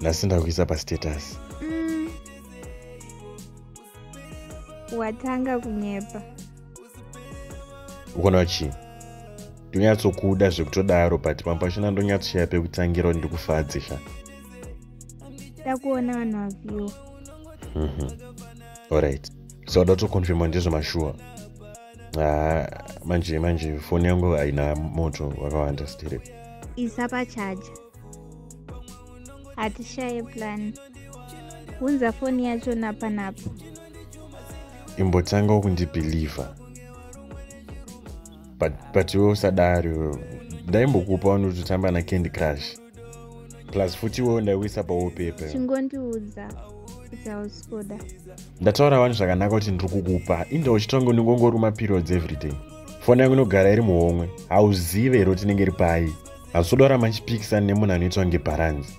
Nhasi ndakuisa pastatus. Watanga kunyepa. Ukaona chii? Ndonyatsokuda zvekutodaro, but pamwe pachona ndonyatsoshaya pekutangira kuti ndikufadze sha. Dakuona vanhu vavhiwa. Alright, so wada kutoconfirma ndezvemashuwa? Ha, manje manje foni yangu haina moto wakawanda still. Isa pachaja, hatishaye plan. Unza foni yacho napanapa. Imbotanga kundibhilivha, but iwe usadaro. Ndaimbokupa wanototamba naCandy Crush, plus futi iwewo ndaiuisa pawallpaper. Chingondiudza kuti hausi kuda. Ndataura vanhu zvakanaka kuti ndiri kukupa inda uchitonge unongongoruma periods everyday. Foni yangu inogara iri muhomwe. Hauzive here kuti inenge iri pai? Hausodora machipikisani nemunhu anoitwa ngebharanzi.